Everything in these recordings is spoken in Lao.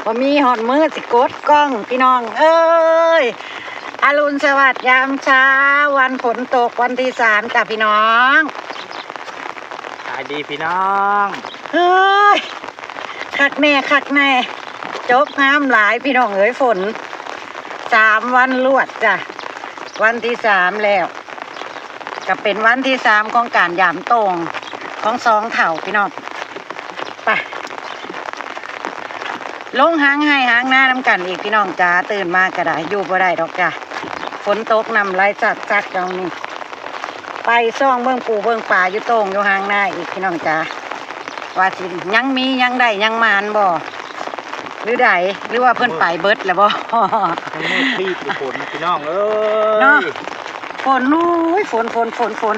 ບໍ່ມີຮອດມື້ຊິກົດກ້ອງ ພີ່ນ້ອງເອີຍ. ອະລຸນສະຫວັດຍາມເຊົ້າ ວັນຝົນຕົກ ວັນທີສາມຈ້າ ພີ່ນ້ອງ. ສະບາຍດີພີ່ນ້ອງ. ເຮີ້ຍ ຄັກແນ່ ຄັກແນ່ ຈົບງາມຫຼາຍພີ່ນ້ອງເອີຍ. ຝົນສາມວັນລວດຈ້າ ວັນທີສາມແລ້ວ ກະເປັນວັນທີສາມຂອງການຢາມໂຕ່ງຂອງສອງເຖົ້າພີ່ນ້ອງ. ໄປ ລົງຫາງໄຮ່ຫາງນານຳກັນອີກພີ່ນ້ອງຈ້າ. ຕື່ນມາກະໄດ້ ຢູ່ບໍ່ໄດ້ດອກຈ້າ ຝົນຕົກ ນ້ຳໄຫຼຊັກໆ ດອງນີ້. ໄປສ່ອງເບິ່ງປູເບິ່ງປາຢູ່ໂຕ່ງຢູ່ຫາງນາອີກພີ່ນ້ອງຈ້າ ວ່າຊິຍັງມີຍັງໄດ້ຍັງໝານບໍ່ ຫຼືໃດ ຫຼືວ່າເພິ່ນໄປເບິດແລ້ວບໍ່? ທັງມືດທີບຢູ່ຝົນພີ່ນ້ອງເອີຍ ເນາະ. ຝົນ ໂອ້ຍ ຝົນ ຝົນ ຝົນ ຝົນ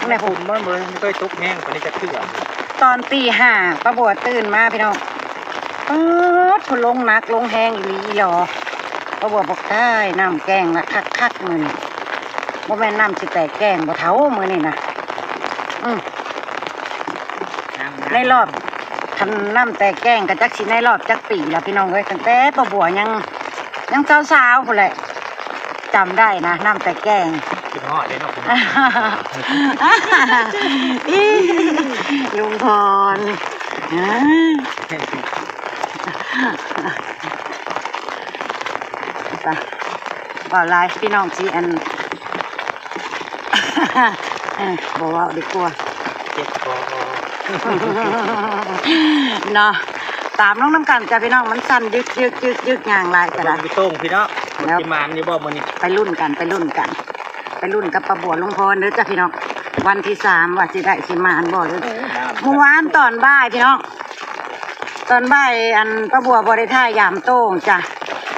ແມ່ ຝົນມັນບໍ່ ບໍ່ເຄີຍຕົກແຮງປານນີ້ຈັກເທື່ອ. ຕອນຕີຫ້າ ປ້າບົວຕື່ນມາພີ່ນ້ອງ ປາດ ຝົນລົງໜັກລົງແຮງອີ່ຫຼີອີ່ຫຼໍ. ປ້າບົວບອກ ຕາຍ ນ້ຳແກ້ງລະຄັກໆ ມື້ນີ້ ບໍ່ແມ່ນນ້ຳຊິແຕກແກ້ງບໍ່ເຖົ້າ ມື້ນີ້ນະ. ອືມ ໃນລອບ ຄັນນ້ຳແຕກແກ້ງກະຈັກຊິໃນລອບຈັກປີລະພີ່ນ້ອງເອີຍ ຕັ້ງແຕ່ປ້າບົວຍັງ ຍັງສາວໆ ພຸ້ນແຫຼະ ຈຳໄດ້ນະ ນ້ຳແຕກແກ້ງ. ຄິດຮອດເດ້ເນາະ ລຸງພອນ. ໄປ ເວົ້າຫຼາຍພີ່ນ້ອງຊິອັນ ບໍ່ເວົ້າດີກວ່າ ເຈັບຄໍເນາະ. ຕາມລົງນຳກັນຈ້າພີ່ນ້ອງ ມັນສັ່ນຍຶກໆໆ ຍ່າງຫຼາຍກະໄດ້ ໄປເບິ່ງຢູ່ໂຕ່ງພີ່ນ້ອງ ຊິໝານຢູ່ບໍ່ມື້ນີ້. ໄປລຸ້ນກັນ ໄປລຸ້ນກັນ ໄປລຸ້ນກັບປ້າບົວລຸງພອນເດີຈ້າພີ່ນ້ອງ ວັນທີສາມວ່າຊິໄດ້ຊິໝານບໍ່ເດີ. ມື້ວານຕອນບ່າຍພີ່ນ້ອງ ຕອນບ່າຍ ອັນ ປ້າບົວບໍ່ໄດ້ຖ່າຍຢາມໂຕ່ງຈ້າ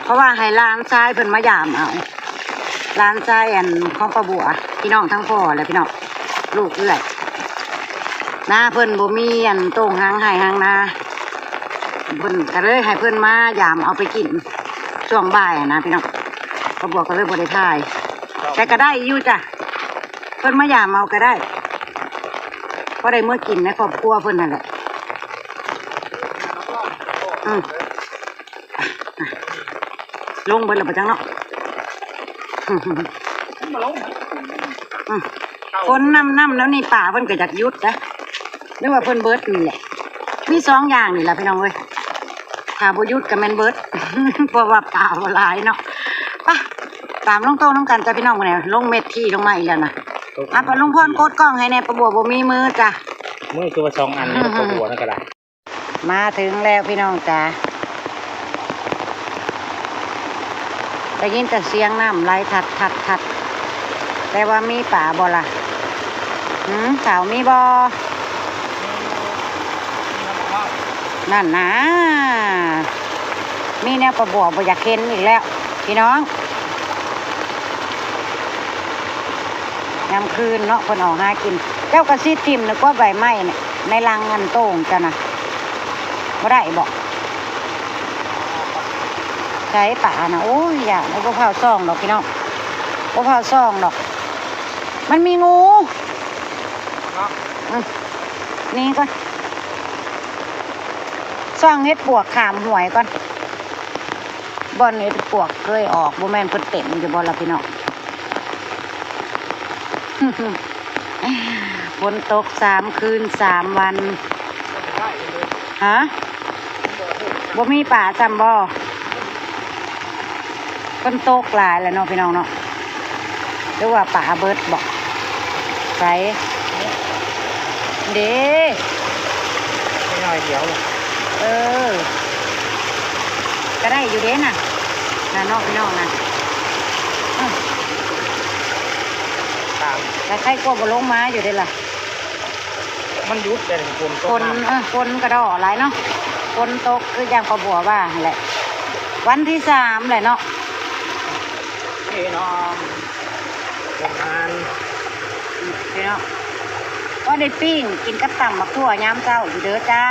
ເພາະວ່າໃຫ້ຫຼານຊາຍເພິ່ນມາຢາມເອົາ. ຫຼານຊາຍ ອັນ ຂອງປ້າບົວ ພີ່ນ້ອງທັງພໍ່ແຫຼະພີ່ນ້ອງ ລູກເອື້ອຍນາ ເພິ່ນບໍ່ມີ ອັນ ໂຕ່ງຫາງໄຮ່ຫາງນາ ເພິ່ນກະເລີຍໃຫ້ເພິ່ນມາຢາມເອົາໄປກິນຊ່ວງບ່າຍຫັ້ນນະພີ່ນ້ອງ. ປ້າບົວກະເລີຍບໍ່ໄດ້ຖ່າຍ ແຕ່ກະໄດ້ຢູ່ຈ້າ ເພິ່ນມາຢາມເອົາກະໄດ້ ພໍໄດ້ເມືອກິນໃນຄອບຄົວເພິ່ນຫັ້ນແຫຼະ. ອືມ ລົງເບິດແລ້ວບໍ່ຈັກເນາະ. ອືມ ຝົນນຳ ນຳແນວນີ້ ປາເພິ່ນກະຢາກຢຸດເດ້ ຫຼືວ່າເພິ່ນເບິດນີ້ແຫຼະ. ມີສອງຢ່າງນີ້ລະພີ່ນ້ອງເອີຍ ຖ້າບໍ່ຢຸດກະແມ່ນເບິດ ເພາະວ່າປາບໍ່ຫຼາຍເນາະ. ໄປ ຕາມລົງໂຕງນຳກັນຈ້າພີ່ນ້ອງ. ມື້ນີ້ລົງເມັດທີ່ລົງມາອີກແລ້ວນະ. ອ່ະ ປ້າລຸງພອນກົດກ້ອງໃຫ້ແດ່ ປ້າບົວບໍ່ມີມືຈ້າ ມືຄືວ່າສອງອັນນີ້ ປ້າບົວນັ້ນກະໄດ້. ມາເຖິງແລ້ວພີ່ນ້ອງຈ໋າ ໄດ້ຍິນແຕ່ສຽງນ້ຳໄຫຼທັດໆໆ ແຕ່ວ່າມີປາບໍ່ລະ? ຫື ເຖົ້າ ມີບໍ່? ນັ້ນນາ ມີແນວປ້າບົວບໍ່ຢາກເຫັນອີກແລ້ວພີ່ນ້ອງ. ຍາມຄືນເນາະ ເພິ່ນອອກຫາກິນ ເຈົ້າກະຊິຖິ້ມນະກວ່າໃບໄມ້ໃນລັງອັນໂຕ່ງເຈົ້ານະ ບໍ່ໄດ້ບໍ? ໃສປານະ? ໂອ້ຍ ຢ້ານ ບໍ່ພາວສ່ອງດອກພີ່ນ້ອງ ບໍ່ພາວສ່ອງດອກ ມັນມີງູ. ອືມ ນີ້ກ່ອນ ສ່ອງເຫັດປວກຂ້າມຫ້ວຍກ່ອນ. ບ່ອນເຫັດປວກເຄີຍອອກ ບໍ່ແມ່ນເພິ່ນເຕັມຢູ່ບໍ່ລະພີ່ນ້ອງ? ຝົນຕົກສາມຄືນສາມວັນ. ຮະ? ບໍ່ມີປາຊ້ຳບໍ່? ຝົນຕົກຫຼາຍແລ້ວເນາະພີ່ນ້ອງເນາະ. ຫຼືວ່າປາເບິດບໍ? ໃສ ເດ້ ໜ້ອຍດຽວ ເອີ ກະໄດ້ຢູ່ເດ້ນະ ນະເນາະພີ່ນ້ອງນະ. ອື ຕາມ ກະໄຄກວ່າບໍ່ລົງມາຢູ່ເດ້ລະ. ມັນຢຸດແລ້ວ ຝົນຕົກ ຝົນ ເອີ ຝົນກະດໍ້ຫຼາຍເນາະ ຝົນຕົກຄືຢ່າງປ້າບົວວ່າຫັ້ນແຫຼະ. ວັນທີສາມແຫຼະເນາະ ພີ່ນ້ອງ ໂຮງງານ ພີ່ນ້ອງ ພໍໄດ້ປີ້ງກິນກັບຕຳໝາກຖົ່ວຍາມເຊົ້າຢູ່ເດີຈ້າ.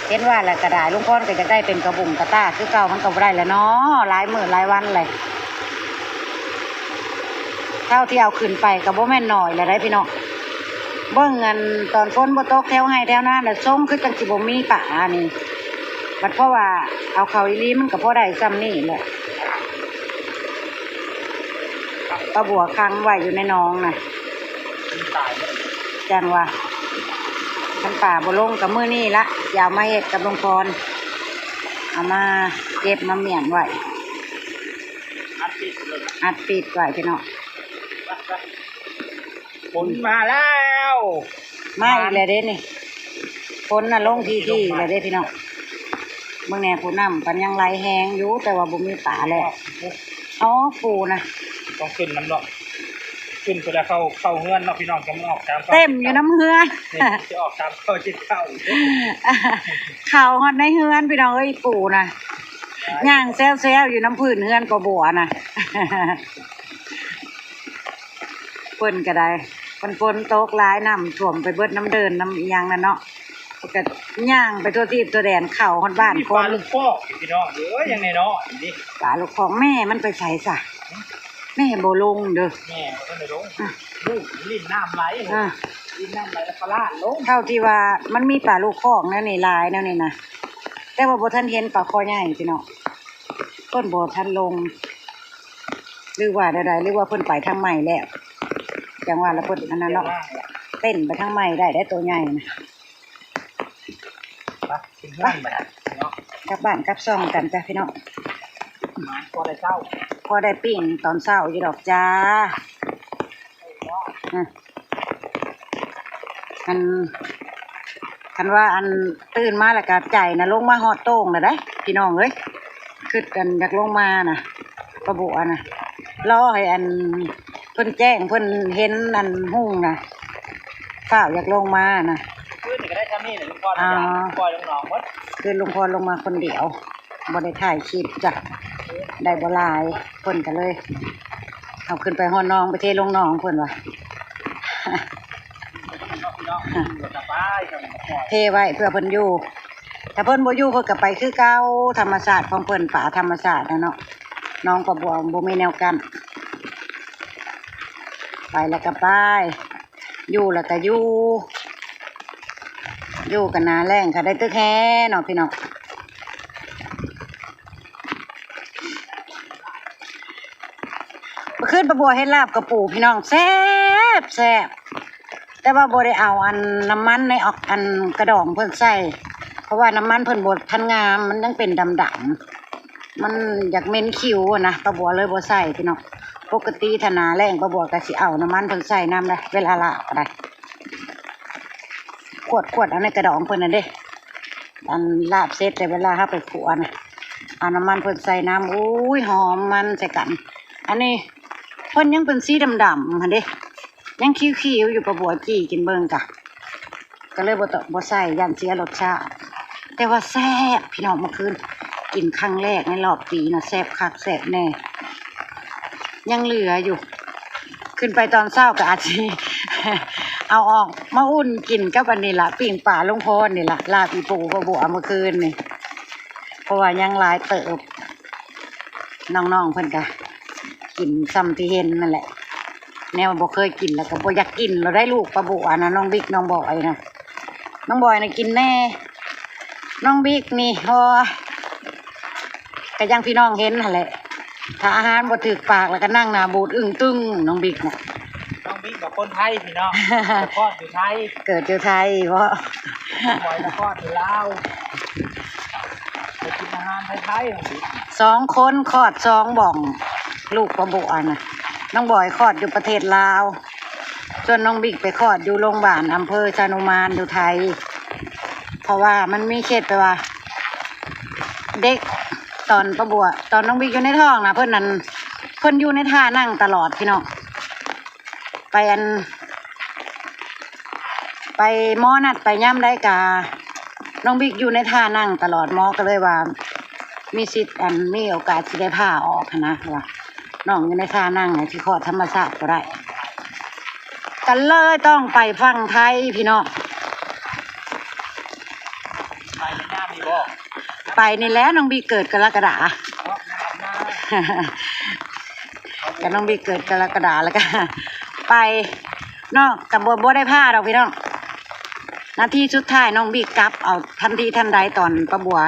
ເຫັນວ່າແລ້ວກະໄດ້ ລຸງພອນກະຢາກໄດ້ເປັນກະບຸງກະຕ່າຄືເກົ່າ ມັນກະບໍ່ໄດ້ແລ້ວເນາະ ຫຼາຍມື້ຫຼາຍວັນແລ້ວ. ເທົ່າທີ່ເອົາຂຶ້ນໄປກະບໍ່ແມ່ນໜ້ອຍແລ້ວໃດ໋ພີ່ນ້ອງ. ເບິ່ງອັນຕອນຝົນບໍ່ຕົກແຖວໄຮ່ແຖວນານະ ຊົງຄືຈັ່ງຊິບໍ່ມີປານີ້ ບັດເພາະວ່າເອົາເຂົ້າອີ່ຫຼີມັນກໍພໍໄດ້ຊ່ຳນີ້ແຫຼະ. ປາບົວຂັງໄວ້ຢູ່ໃນໜອງນະ ມັນຕາຍເບິດ ຈັ່ງວ່າ ຄັນປາບໍ່ລົງກໍມື້ນີ້ລະ ຊິເອົາມາເຮັດກັບລຸງພອນ ເອົາມາເກັບມາມ້ຽນໄວ້ ອັດປິດໄວ້ ອັດປິດໄວ້ພີ່ນ້ອງ. ຝົນມາແລ້ວ ມາອີກແລ້ວເດ້ນີ້ ຝົນນະລົງຖີ່ໆແລ້ວເດ້ພີ່ນ້ອງ. ເບິ່ງແດ່ ຜູ້ນ້ຳກໍຍັງໄຫຼແຮງຢູ່ ແຕ່ວ່າບໍ່ມີປາແລ້ວ. ອໍ ປູນະ ຕ້ອງຂຶ້ນນຳເນາະ ຂຶ້ນພຸ້ນລະ ເຂົ້າ ເຂົ້າເຮືອນເນາະພີ່ນ້ອງ ຈະມາອອກຕາມ ເຕັມຢູ່ນຳເຮືອນ ນີ້ຊິອອກຕາມເຂົ້າຈິດເຂົ້າ ເຂົ້າຮອດໃນເຮືອນພີ່ນ້ອງເອີຍ ປູນະ ຍ່າງແຊວໆຢູ່ນຳພື້ນເຮືອນປ້າບົວນະ. ເພິ່ນກໍໄດ້ ມັນຝົນຕົກຫຼາຍ ນ້ຳຖ້ວມໄປເບິດນຳເດີ່ນນຳອີ່ຫຍັງນັ້ນເນາະ ກໍຍ່າງໄປທົ່ວທີບທົ່ວແດນ ເຂົ້າຮອດບ້ານຄົນ. ມີປາລູກຄອກຢູ່ພີ່ນ້ອງເອີຍ ຍັງນ້ອຍໆນີ້ ປາລູກຄອກ ແມ່ມັນໄປໃສຊະ? ແມ່ບໍ່ລົງເດີ ແມ່ບໍ່ທັນໄດ້ລົງ ອາ ລູກຫຼິ້ນນ້ຳໄຫຼ ອາ ຫຼິ້ນນ້ຳໄຫຼແລ້ວປະຫຼາດລົງ. ເທົ່າທີ່ວ່າມັນມີປາລູກຄອກແນວນີ້ຫຼາຍແນວນີ້ນະ ແຕ່ວ່າບໍ່ທັນເຫັນປາຄໍໃຫຍ່ພີ່ນ້ອງ ເພິ່ນບໍ່ທັນລົງ. ຫຼືວ່າແນວໃດ ຫຼືວ່າເພິ່ນໄປທາງໃໝ່ແລ້ວ ຈັ່ງວ່າລະເພິ່ນອັນນັ້ນເນາະ ເຕັ້ນໄປທາງໃໝ່ໄດ້ ໄດ້ໂຕໃຫຍ່ນະ. ໄປ ຂຶ້ນເຮືອນໄປເນາະ ກັບບ້ານກັບຊ່ອງກັນຈ້າພີ່ນ້ອງ ມາພໍໄດ້ເຊົ້າ ພໍໄດ້ປີ້ງຕອນເຊົ້າຢູ່ດອກຈ້າ. ອາ ອັນ ຄັນວ່າອັນຕື່ນມາແລ້ວກະໃຈນະລົງມາຮອດໂຕ່ງແລ້ວເດ້ພີ່ນ້ອງເອີຍ ຄຶດອັນຢາກລົງມານະ ປ້າບົວນະ ລໍໃຫ້ອັນເພິ່ນແຈ້ງ ເພິ່ນເຫັນອັນຮຸ່ງນະ ຟ້າວຢາກລົງມານະ. ຄືນນີ້ກໍໄດ້ຊ່ຳນີ້ແຫຼະ ລຸງພອນ ອໍ ປ່ອຍລົງໜອງໝົດ ຄືນລຸງພອນລົງມາຄົນດຽວ. ບໍ່ໄດ້ຖ່າຍຄລິບຈ້ະ ໄດ້ບໍ່ຫຼາຍ ເພິ່ນກໍເລີຍເອົາຂຶ້ນໄປຮອດໜອງ ໄປເທລົງໜອງເພິ່ນວ່າ ເທໄວ້ເພື່ອເພິ່ນຢູ່ ຖ້າເພິ່ນບໍ່ຢູ່ເພິ່ນກໍໄປຄືເກົ່າ ທຳມະຊາດຂອງເພິ່ນ ປາທຳມະຊາດນະເນາະ ໜອງປາບົວບໍ່ມີແນວກັ້ນ ໄປແລ້ວກໍໄປ. ຢູ່ແລ້ວກໍຢູ່ ຢູ່ກັນໜ້າແລ້ງກໍໄດ້ຕຶກແຮ່ເນາະພີ່ນ້ອງ. ເມື່ອຄືນປ້າບົວເຮັດລາບກະປູພີ່ນ້ອງ ແຊບ ແຊບ ແຕ່ວ່າບໍ່ໄດ້ເອົາອັນນ້ຳມັນໃນອອກ ອັນກະດອງເພິ່ນໃສ່ ເພາະວ່ານ້ຳມັນເພິ່ນບໍ່ທັນງາມ ມັນຍັງເປັນດຳໆ ມັນຢາກເໝັນຂິວນະ ປ້າບົວເລີຍບໍ່ໃສ່ພີ່ນ້ອງ. ປົກກະຕິຖ້າໜ້າແລ້ງປ້າບົວກໍຊິເອົານ້ຳມັນເພິ່ນໃສ່ນຳໄດ໋ ເວລາລາບກໍໄດ້ ຂວດໆເອົາໃນກະດອງເພິ່ນນັ້ນເດ້ ອັນລາບເສັດແລ້ວເວລາເຮົາໄປຂົ້ວນະ ເອົານ້ຳມັນເພິ່ນໃສ່ນຳ ໂອ້ຍ ຫອມມັນໃສ່ກັນ. ອັນນີ້ເພິ່ນຍັງເປັນສີດຳໆຫັ້ນເດ້ ຍັງຂຽວໆຢູ່ ປ້າບົວຈີ່ກິນເບິ່ງກະ ກໍເລີຍບໍ່ຕ- ບໍ່ໃສ່ ຢ້ານເສຍລົດຊາດ ແຕ່ວ່າແຊບພີ່ນ້ອງ ເມື່ອຄືນກິນຄັ້ງແລກໃນຮອບປີນະ ແຊບຄັກແຊບແນ່ ຍັງເຫຼືອຢູ່ ຂຶ້ນໄປຕອນເຊົ້າກໍອາດຊິເອົາອອກມາອຸ່ນກິນກັບອັນນີ້ລະ ປີ້ງປາລຸງພອນນີ້ລະ ລາບອີ່ປູປ້າບົວເມື່ອຄືນນີ້ ເພາະວ່າຍັງຫຼາຍເຕີບ ນ້ອງໆເພິ່ນກະກິນຊ່ຳທີ່ເຫັນນັ້ນແຫຼະ ແນວບໍ່ເຄີຍກິນແລ້ວກໍບໍ່ຢາກກິນແລ້ວໄດ໋ ລູກປ້າບົວນະ ນ້ອງບິກ ນ້ອງບອຍນະ ນ້ອງບອຍນະກິນແນ່ ນ້ອງບິກນີ້ ໂອ້ຍ ກໍຢ່າງພີ່ນ້ອງເຫັນຫັ້ນແຫຼະ ຖ້າອາຫານບໍ່ຖືກປາກແລ້ວກໍນັ່ງໜ້າບູດອຶ້ງຕຶ້ງ ນ້ອງບິກນະ. ນ້ອງບິກກໍຄົນໄທພີ່ນ້ອງ ໄປຄອດຢູ່ໄທ ເກີດຢູ່ໄທບໍ? ນ້ອງບອຍກໍຄອດຢູ່ລາວ ໄປກິນອາຫານໄທໆ ນ້ອງບິກ ສອງຄົນຄອດສອງບ່ອນ ລູກປ້າບົວນະ ນ້ອງບອຍຄອດຢູ່ປະເທດລາວ ສ່ວນນ້ອງບິກໄປຄອດຢູ່ໂຮງບານອຳເພີຊານຸມານຢູ່ໄທ ເພາະວ່າມັນມີເຂດແບບວ່າ ເດັກ ຕອນປ້າບົວ ຕອນນ້ອງບິກຢູ່ໃນທ້ອງນະ ເພິ່ນນັ້ນ ເພິ່ນຢູ່ໃນທ່ານັ່ງຕະຫຼອດພີ່ນ້ອງ ໄປອັນ ໄປໝໍນັດໄປຍາມໃດກະ ນ້ອງບິກຢູ່ໃນທ່ານັ່ງຕະຫຼອດ ໝໍກໍເລີຍວ່າມີສິດ ອັນ ມີໂອກາດຊິໄດ້ຜ່າອອກຫັ້ນນະ ວ່ານ້ອງຢູ່ໃນທ່ານັ່ງ ຊິຄອດທຳມະຊາດບໍ່ໄດ້ ກໍເລີຍຕ້ອງໄປຝັ່ງໄທພີ່ນ້ອງ. ໄປໃນຍາມນີ້ບໍ່? ໄປນີ້ແຫຼະ ນ້ອງບິກເກີດກໍລະກະດາ ເນາະ ຍາມໜ້າ ກໍນ້ອງບິກເກີດກໍລະກະດາ ແລ້ວກໍໄປ ເນາະ ກໍບໍ່ ບໍ່ໄດ້ຜ່າດອກພີ່ນ້ອງ. ນາທີສຸດທ້າຍນ້ອງບິກກັບເອົາທັນທີທັນໃດ ຕອນປ້າບົວ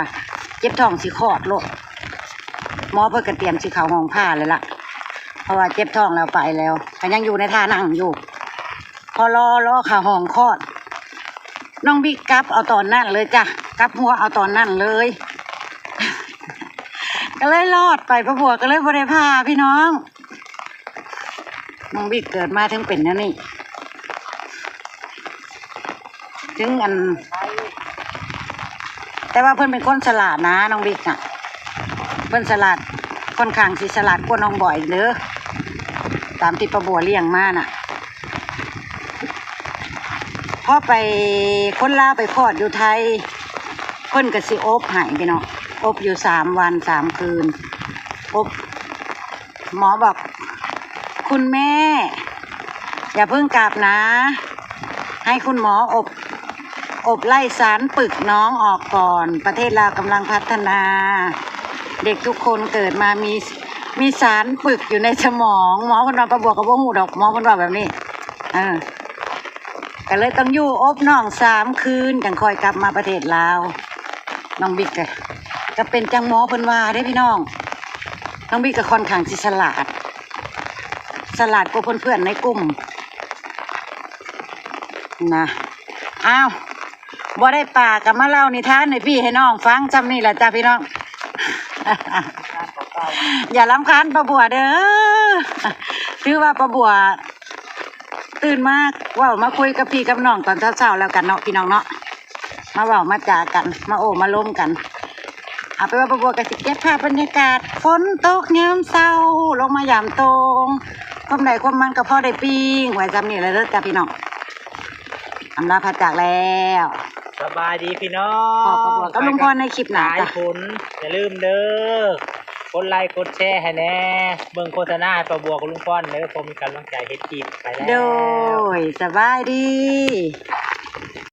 ເຈັບທ້ອງຊິຄອດໂລດ ໝໍເພິ່ນກໍຕຽມຊິເຂົ້າຫ້ອງຜ່າແລ້ວລະ ເພາະວ່າເຈັບທ້ອງແລ້ວໄປແລ້ວ ກໍຍັງຢູ່ໃນທ່ານັ່ງຢູ່. ພໍລໍ ລໍເຂົ້າຫ້ອງຄອດ ນ້ອງບິກກັບເອົາຕອນນັ້ນເລີຍຈ້ະ ກັບຫົວເອົາຕອນນັ້ນເລີຍ ກໍເລີຍລອດໄປ ປ້າບົວກໍເລີຍບໍ່ໄດ້ຜ່າພີ່ນ້ອງ. ນ້ອງບິກເກີດມາເຖິງເປັນແນວນີ້ ເຖິງອັນ ແຕ່ວ່າເພິ່ນເປັນຄົນສະຫຼາດນະ ນ້ອງບິກນະ ເພິ່ນສະຫຼາດ ຂ້ອນຂ້າງຊິສະຫຼາດກວ່ານ້ອງບອຍເດີ ຕາມທີ່ປ້າບົວລ້ຽງມານະ. ພໍໄປ ຄົນລາວໄປຄອດຢູ່ໄທ ເພິ່ນກໍຊິອົບໃຫ້ພີ່ນ້ອງ ອົບຢູ່ສາມວັນສາມຄືນ ອົບ ໝໍບອກ ຄຸນແມ່ ຢ່າເພິ່ງກັບນະ ໃຫ້ຄຸນໝໍອົບ ອົບໄລ່ສານປຶກນ້ອງອອກກ່ອນ ປະເທດລາວກຳລັງພັດທະນາ ເດັກທຸກຄົນເກີດມາມີ ມີສານປຶກຢູ່ໃນສະໝອງ. ໝໍເພິ່ນວ່າ ປ້າບົວກໍບໍ່ຮູ້ດອກ ໝໍເພິ່ນເວົ້າແບບນີ້ ເອີ ກໍເລີຍຕ້ອງຢູ່ອົບນ້ອງສາມຄືນ ຈັ່ງຄ່ອຍກັບມາປະເທດລາວ. ນ້ອງບິກກໍ ກໍເປັນຈັ່ງໝໍເພິ່ນວ່າເດ້ພີ່ນ້ອງ ນ້ອງບິກກໍຄ່ອນຂ້າງຊິສະຫຼາດ ສະຫຼາດກວ່າເພື່ອນໆໃນກຸ່ມນະ. ອ້າວ ບໍ່ໄດ້ປາກໍມາເລົ່ານິທານໃຫ້ພີ່ໃຫ້ນ້ອງຟັງຊ່ຳນີ້ລະຈ້າພີ່ນ້ອງ ຢ່າລຳຄານປ້າບົວເດີ. ຖືວ່າປ້າບົວຕື່ນມາເວົ້າມາຄຸຍກັບພີ່ກັບນ້ອງຕອນເຊົ້າໆແລ້ວກັນເນາະ ພີ່ນ້ອງເນາະ ມາເວົ້າມາຈາກັນ ມາໂອ້ມາລົມກັນ. ເອົາເປັນວ່າປ້າບົວກໍຊິເກັບພາບບັນຍາກາດຝົນຕົກຍາມເຊົ້າ ລົງມາຢາມໂຕ່ງ ຄວາມໄດ້ຄວາມມັນກໍພໍໄດ້ປີ້ງ ໄວ້ຊ່ຳນີ້ລະເດີຈ້າພີ່ນ້ອງ. ອຳລາພາຈາກແລ້ວ ສະບາຍດີພີ່ນ້ອງ ພໍ້ກັບປ້າບົວກັບລຸງພອນໃນຄລິບໜ້າ ສາຍຝົນ ຢ່າລືມເດີ ກົດໄລກົດແຊໃຫ້ແດ່ ເບິ່ງໂຄສະນາໃຫ້ປ້າບົວກັບລຸງພອນເດີ ເພື່ອມີກຳລັງໃຈເຮັດຄລິບໄປແລ້ວ. ໂດຍ ສະບາຍດີ.